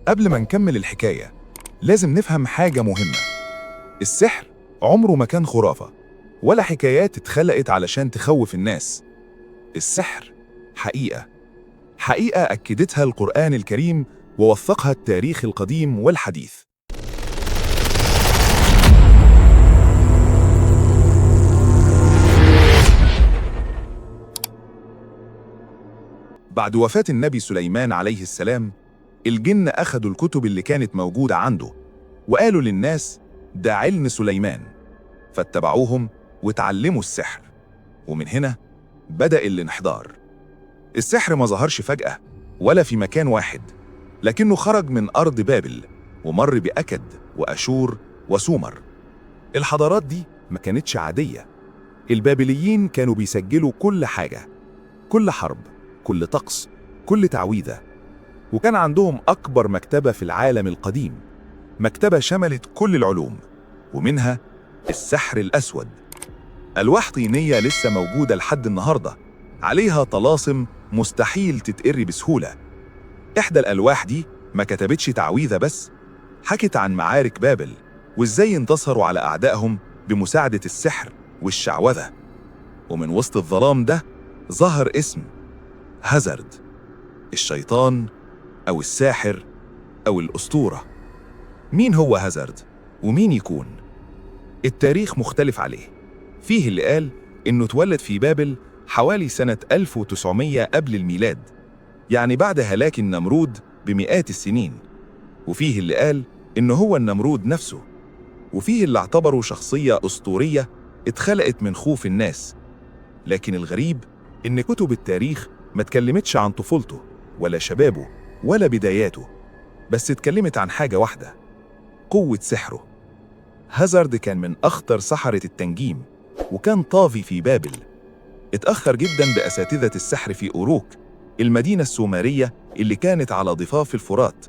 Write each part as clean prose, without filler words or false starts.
قبل ما نكمل الحكاية لازم نفهم حاجة مهمة. السحر عمره ما كان خرافة ولا حكايات اتخلقت علشان تخوف الناس. السحر حقيقة، حقيقة أكدتها القرآن الكريم ووثقها التاريخ القديم والحديث. بعد وفاة النبي سليمان عليه السلام، الجن أخدوا الكتب اللي كانت موجودة عنده وقالوا للناس ده علم سليمان، فاتبعوهم وتعلموا السحر، ومن هنا بدأ الانحدار. السحر ما ظهرش فجأة ولا في مكان واحد، لكنه خرج من أرض بابل ومر بأكد وأشور وسومر. الحضارات دي ما كانتش عادية. البابليين كانوا بيسجلوا كل حاجة، كل حرب، كل طقس، كل تعويذة، وكان عندهم أكبر مكتبة في العالم القديم، مكتبة شملت كل العلوم ومنها السحر الأسود. ألواح طينية لسه موجودة لحد النهاردة، عليها طلاسم مستحيل تتقري بسهولة. إحدى الألواح دي ما كتبتش تعويذة بس، حكت عن معارك بابل وإزاي انتصروا على أعدائهم بمساعدة السحر والشعوذة. ومن وسط الظلام ده ظهر اسم هازارد، الشيطان أو الساحر أو الأسطورة. مين هو هازارد؟ ومين يكون؟ التاريخ مختلف عليه. فيه اللي قال إنه اتولد في بابل حوالي سنة 1900 قبل الميلاد، يعني بعد هلاك النمرود بمئات السنين. وفيه اللي قال إنه هو النمرود نفسه. وفيه اللي اعتبره شخصية أسطورية اتخلقت من خوف الناس. لكن الغريب إن كتب التاريخ ما اتكلمتش عن طفولته ولا شبابه ولا بداياته، بس اتكلمت عن حاجة واحدة: قوة سحره. هازارد كان من أخطر سحرة التنجيم، وكان طاغي في بابل. اتأخر جدا بأساتذة السحر في أوروك، المدينة السومرية اللي كانت على ضفاف الفرات.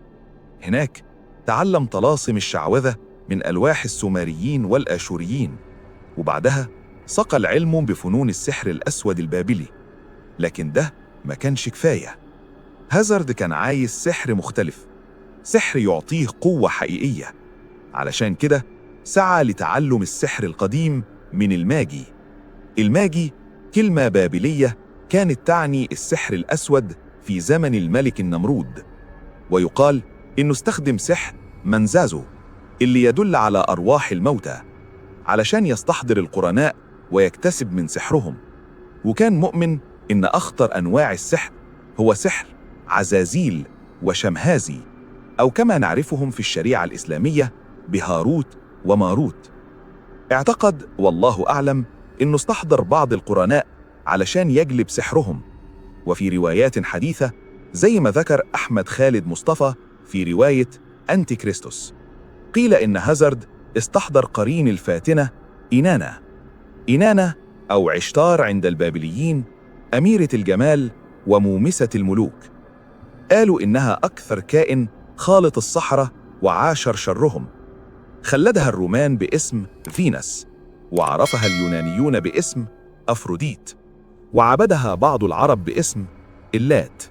هناك تعلم طلاسم الشعوذة من ألواح السومريين والآشوريين، وبعدها صقل علمه بفنون السحر الأسود البابلي. لكن ده ما كانش كفاية. هازارد كان عايز سحر مختلف، سحر يعطيه قوة حقيقية. علشان كده سعى لتعلم السحر القديم من الماجي. الماجي كلمة بابلية كانت تعني السحر الأسود في زمن الملك النمرود، ويقال إنه استخدم سحر منزازو اللي يدل على أرواح الموتى علشان يستحضر القرناء ويكتسب من سحرهم. وكان مؤمن إن أخطر أنواع السحر هو سحر عزازيل وشمهازي، أو كما نعرفهم في الشريعة الإسلامية بهاروت وماروت. اعتقد والله أعلم إنه استحضر بعض القرناء علشان يجلب سحرهم. وفي روايات حديثة زي ما ذكر أحمد خالد مصطفى في رواية أنتي كريستوس، قيل إن هازارد استحضر قرين الفاتنة إينانا. إينانا أو عشتار عند البابليين، أميرة الجمال ومومسة الملوك. قالوا إنها أكثر كائن خالط الصحراء وعاشر شرهم. خلدها الرومان باسم فينوس، وعرفها اليونانيون باسم أفروديت، وعبدها بعض العرب باسم اللات.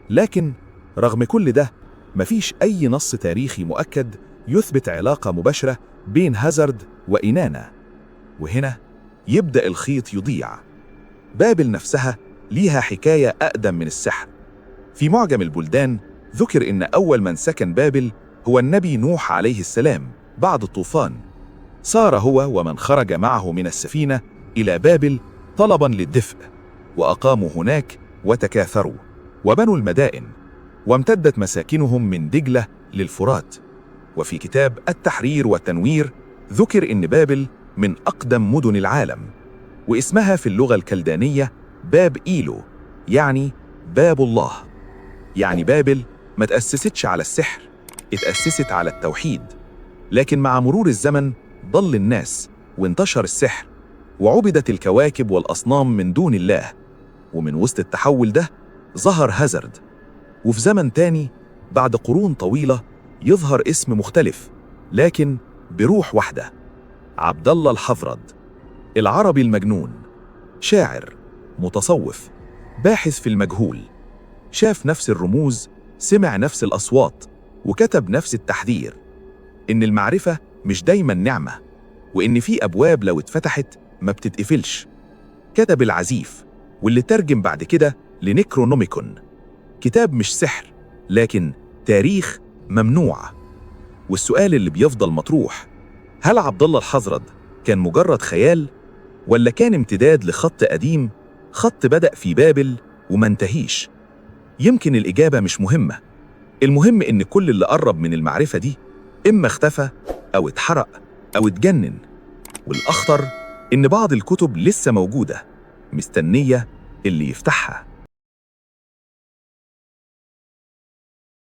لكن رغم كل ده مفيش أي نص تاريخي مؤكد يثبت علاقة مباشرة بين هازارد وإينانا. وهنا يبدأ الخيط يضيع. بابل نفسها ليها حكاية أقدم من السحر. في معجم البلدان ذكر إن أول من سكن بابل هو النبي نوح عليه السلام بعد الطوفان. سار هو ومن خرج معه من السفينة إلى بابل طلباً للدفء، وأقاموا هناك وتكاثروا وبنوا المدائن، وامتدت مساكنهم من دجلة للفرات. وفي كتاب التحرير والتنوير ذكر إن بابل من أقدم مدن العالم، واسمها في اللغة الكلدانية باب إيلو، يعني باب الله. يعني بابل ما تأسستش على السحر، اتأسست على التوحيد. لكن مع مرور الزمن ضل الناس وانتشر السحر، وعبدت الكواكب والأصنام من دون الله. ومن وسط التحول ده ظهر هازارد. وفي زمن تاني بعد قرون طويلة يظهر اسم مختلف لكن بروح واحدة: عبد الله الحضرد، العربي المجنون، شاعر متصوف باحث في المجهول. شاف نفس الرموز، سمع نفس الأصوات، وكتب نفس التحذير، إن المعرفة مش دايما نعمة، وإن في أبواب لو اتفتحت ما بتتقفلش. كتب العزيف، واللي ترجم بعد كده لنيكرونوميكون، كتاب مش سحر لكن تاريخ ممنوع. والسؤال اللي بيفضل مطروح، هل عبد الله الحزرد كان مجرد خيال، ولا كان امتداد لخط قديم، خط بدأ في بابل وما انتهيش؟ يمكن الإجابة مش مهمة، المهم إن كل اللي قرب من المعرفة دي إما اختفى أو اتحرق أو اتجنن. والأخطر إن بعض الكتب لسه موجودة مستنية اللي يفتحها.